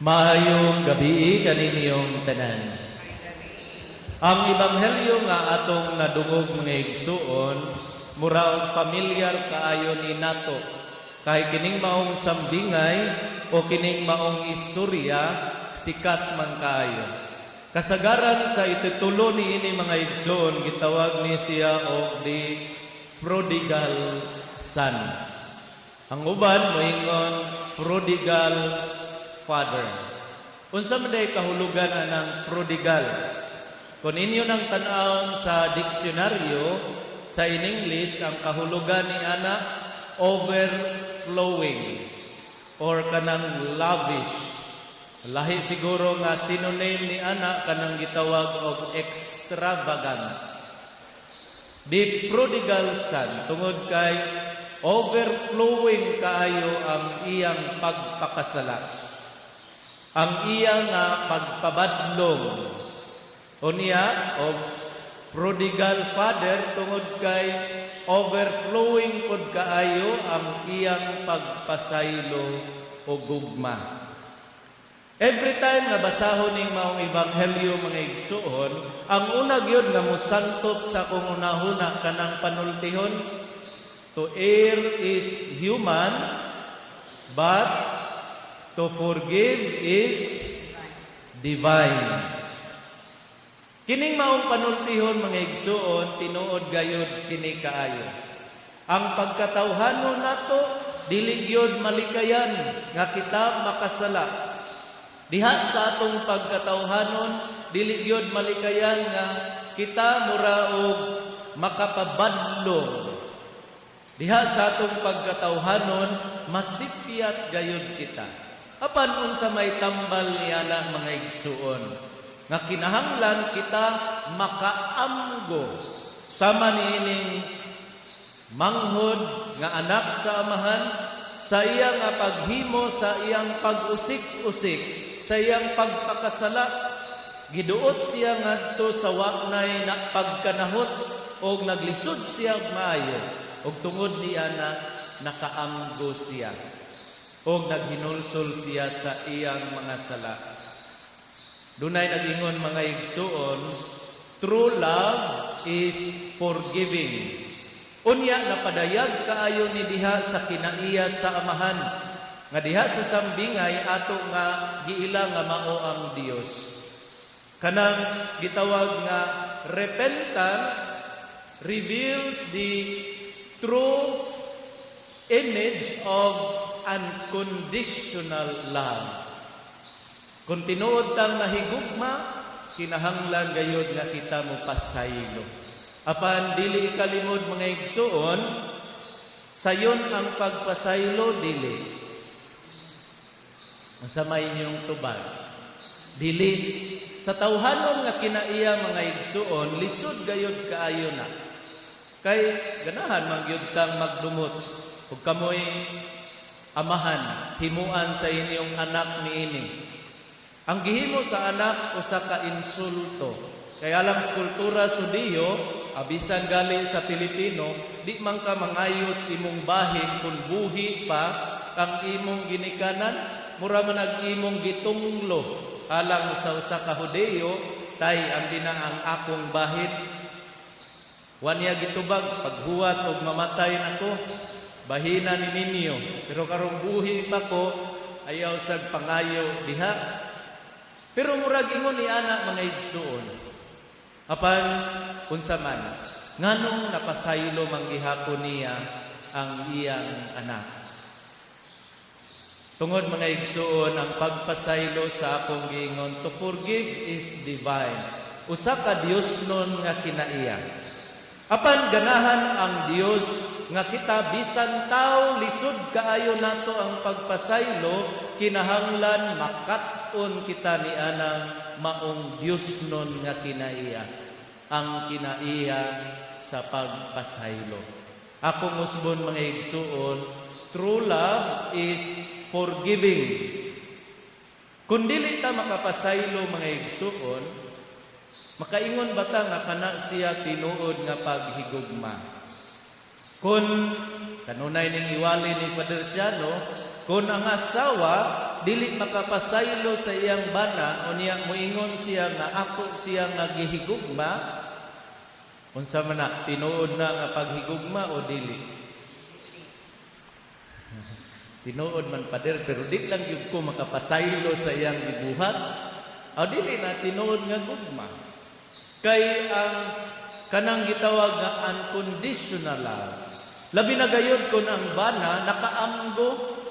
Maayong gabii kaninyong tanan. Ang ebanghelyo nga atong nadungog, mga igsuon, mura og familiar kaayo ni nato. Kay kining maong sambingay o kining maong istorya, sikat man kaayo. Kasagaran sa ititulo ni ini, mga igsuon, gitawag ni siya og the prodigal son. Ang uban moingon prodigal father. Unsa man day kahulugan anang prodigal? Kung inyo nang tan-awon sa diksyonaryo, sa in English, ang kahulugan ni ana overflowing or kanang lavish. Lahi siguro nga synonym ni ana kanang gitawag og extravagant. The prodigal son, tungod kay overflowing kaayo ang iyang pagpakasala, ang iyang nga pagpabadlong. Unya og prodigal father tungod kay overflowing pud kaayo ang iyang pagpasaylo o gugma. Every time nga basahon ning maong ebanghelyo, mga igsuon, ang una gyud nga mosantop sa akong hunahuna kanang panultihon, "To err is human, but to forgive is divine." Kining maong panultihon, mga igsuon, tinuod gayud kini kaayo. Ang pagkatawhanon nato dili gyud malikayan nga kita makasala. Diha sa atong pagkatawhanon, dili gyud malikayan nga kita mura og makapabadlong. Diha sa atong pagkatawhanon, masipyat gayud kita. Apan unsa may tambal niya na, mga igsuon, nga kinahanglan kita makaamgo sama niining manghod nga anak sa amahan sa iya nga paghimo, sa iyang pag-usik-usik, sa iyang pagpakasala. Giduot siya ngadto sa wa nay na pagkanahot og naglisod siya og maayo, og tungod niya na nakaamgo siya og naghinulsol siya sa iyang mga sala. Dunay nag-ingon, mga igsuon, "True love is forgiving." Unya napadayag kaayo ni diha sa kinaiya sa amahan nga diha sa sambingay ato nga giila nga mao ang Dios. Kanang gitawag nga repentance reveals the true image of unconditional love. Kung tinuod tang nahigugma, kinahanglan gayod nga kita mo pasaylo. Apan dili ikalimod, mga igsuon, sayon ang pagpasaylo, dili. Unsa may inyong tubag? Dili sa tawhanon nga kinaiya, mga igsuon, lisod gayod kaayo na. Kay ganahan man gyud kang magdumot ug kamoy amahan, himuan sa inyong anak niini. Ang gihimo sa anak usa ka insulto. Kaya alang sa kultura Hudiyo, abisan gali sa Pilipino, di man ka mangayos imong bahin kung buhi pa ang imong ginikanan, mura man ang imong gitunglo. Alang sa usa ka Hudiyo, tay ang dina ang akong bahin. Wa niya gitubag, paghuwat og mamatay nako, bahina ni ninyo. Pero karong buhi pa ko, ayaw sag pangayo diha. Pero murag ingon ni ana, mga igsuon. Apan unsa man, nganong napasaylo man gihapon niya ang iyang anak? Tungod, mga igsuon, ang pagpasaylo sa akong giingon, to forgive is divine. Usa ka Dios nun nga kinaiya. Apan ganahan ang Dios nga kita, bisan tao lisod kaayo nato ang pagpasaylo, kinahanglan makat-on kita ni anang maong Dios nun nga kinaiya, ang kinaiya sa pagpasaylo. Akong usbon, mga igsuon, true love is forgiving. Kung dili ta makapasaylo, mga igsuon, makaingon ba ta nga kana siya tinuod nga paghigugma? Kung kanunay ning iwali ni Father Siano, Kung ang asawa dili makapasaylo sa iyang bana, unya moingon siya nga ako siya nga gihigugma, unsa man na, tinuod na nga paghigugma o dili? Tinuod man, pader, pero di lang gyud ko makapasaylo sa iyang gibuhat. O dili na tinuod nga gugma. Kay ang kanang gitawag nga unconditional love, labi na gayud kung ang bana nakaamgo.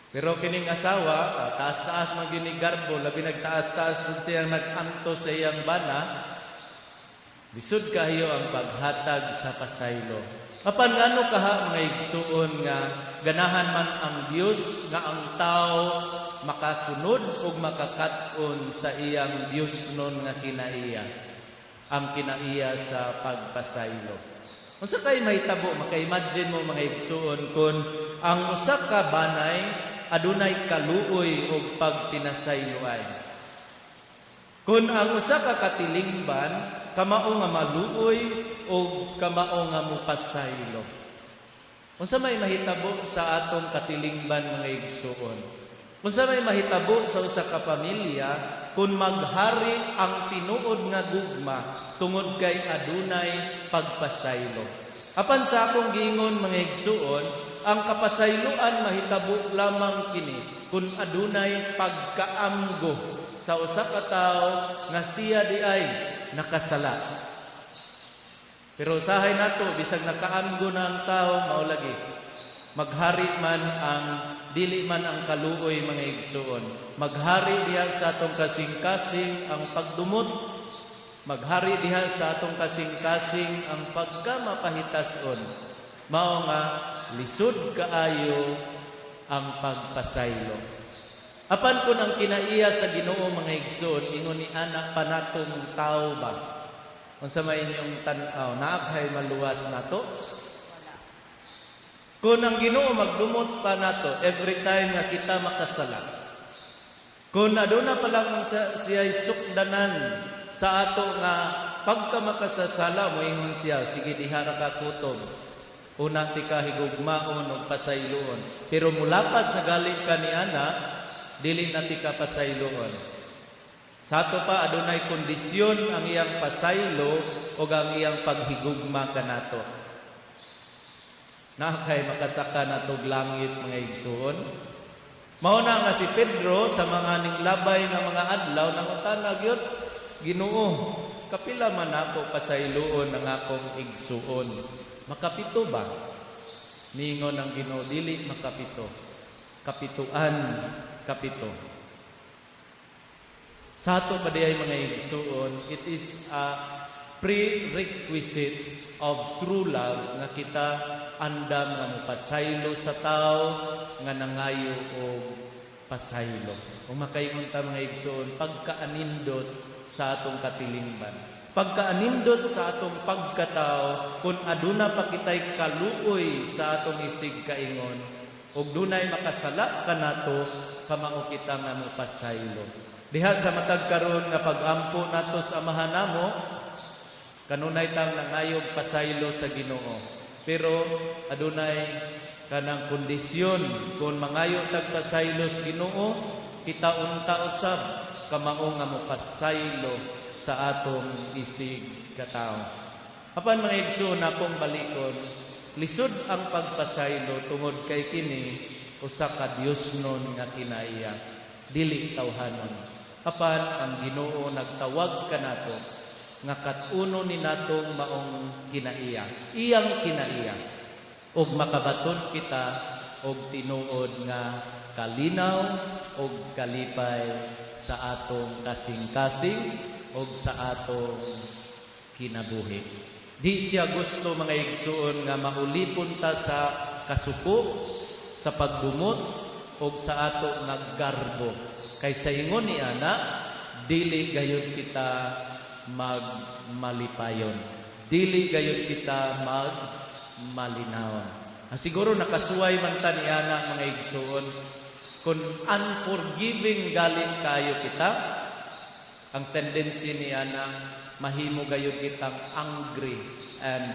Pero kining asawa, taas-taas man gini garbo, labi nagtaas-taas dun siyang nag-anto sa iyang bana, lisod kayo ang paghatag sa pasaylo. Apan ngano kaha, mga igsuon, nga ganahan man ang Dios nga ang tao makasunod ug makakat-on sa iyang Diosnon nga kinaiya, ang kinaiya sa pagpasaylo? Unsa kay mahitabo, maka-imagine mo, mga igsuon, kung ang usa ka banay adunay kaluoy ug pagpinasayloay? Kung ang usa ka katilingban kamao nga maluoy o kamao nga mupasaylo. Unsa may mahitabo sa atong katilingban, mga igsuon? Unsa may mahitabo sa usa ka pamilya kung maghari ang tinuod nga gugma tungod kay adunay pagpasaylo? Apan sa akong giingon, mga igsuon, ang kapasayloan mahitabo lamang kini kung adunay pagkaamgo sa usa ka tawo nga siya di ay nakasala. Pero usahay nato, bisag nakaamgo na ang tao, mao lagi. Maghari man ang dili man ang kaluoy, mga igsuon. Maghari diha sa atong kasing-kasing ang pagdumot. Maghari diha sa atong kasing-kasing ang pagkamapahitason. Mao nga lisod kaayo ang pagpasaylo. Apan kung ang kinaiya sa Ginoo, mga igsoon, ingon ni anak pa natong tao ba? Unsa may inyong tan-aw, naa kay maluwas nato? Kung ang Ginoo magdumot pa nato every time nga kita makasala. Kung aduna pa lang sa siya'y sukdanan sa ato nga pagka makasasala, moingon siya, "Sige, diha ra ka kutob. Una ti ka higugmaon og pasayloon." Pero mulapas na gali ka ni ana, dili na ti ka pasayloon. Sa ato pa adunay kondisyon ang iyang pasaylo o ang iyang paghigugma kanato. Naa kay makasaka natog langit, mga igsuon? Mao na nga si Pedro sa mga ninglabay nga mga adlaw nangutana gyud, "Ginoo, kapila man ako pasayloon ang akong igsuon? Makapito ba?" Ningon ang Ginoo, "Dili makapito. Kapituan kapito." Sa ato pa diay, mga igsuon, it is a prerequisite of true love nga kita andam nga mopasaylo sa tao nga nangayo og pasaylo. Kung makaingon ta, mga igsoon, pagkaanindot sa atong katilingban, pagkaanindot sa atong pagkatao, kung aduna pa kitay kaluoy sa atong isig kaingon, ug dunay makasala kanato, kamao kita nga mopasaylo. Diha sa matag karon nga pag-ampo nato sa Amahan namo, kanunay tang nangayog pasaylo sa Ginoo. Pero adunay kanang kondisyon kung mangayo tag pasaylo sa Ginoo, kita unta usab kamao nga mopasaylo sa atong isig katawo. Apan, mga igsoon, akong balikon, lisod ang pagpasaylo tungod kay kini usa ka Diosnon nga kinaiya, dili tawhanon. Apan ang Ginoo nagtawag kanato nga kat-uno ni natong maong kinaiya, iyang kinaiya, ug makabaton kita og tinuod nga kalinaw ug kalipay sa atong kasing-kasing ug sa atong kinabuhi. Di siya gusto, mga igsuon, nga maulipon ta sa kasuko, sa pagdumot ug sa ato nga garbo. Kay sa ingon ni ana, dili gayud kita magmalipayon. Dili gayud kita magmalinawon. Siguro nakasuway man ta ni ana, mga igsuon, kung unforgiving galit kayo kita, ang tendency ni ana, mahimo gayud kitang angry and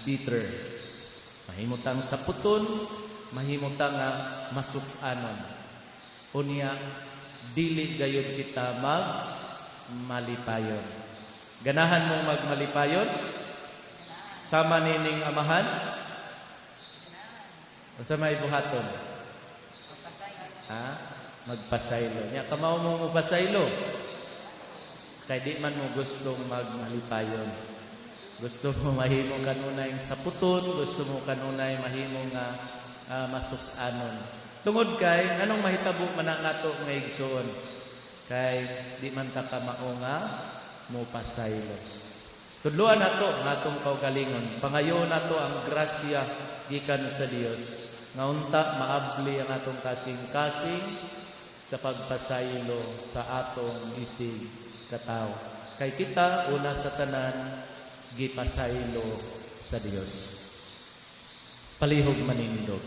bitter. Mahimo tang saputon, Mahimo ta nga masuk-anon. Unya dili gayud kita mag malipayon. Ganahan mong magmalipayon? Sama nining amahan? Unsa may buhaton? Ha? Magpasaylo. Nya kamao mo mopasaylo. Kay di man mo gustong magmalipayon. Gusto mo mahimo kanunay saputon, gusto mo kanunay mahimo nga masuk-anon. Tungod kay anong mahitabo man na nato, mga igsoon? Kay di man ta kamao nga mopasaylo. Tudloan nato ang atong kaugalingon. Pangayo nato ang grasya gikan sa Dios nga unta maabli ang atong kasing-kasing sa pagpasaylo sa atong isig katawo. Kay kita una sa tanan gipasaylo sa Dios. Palihog manindog.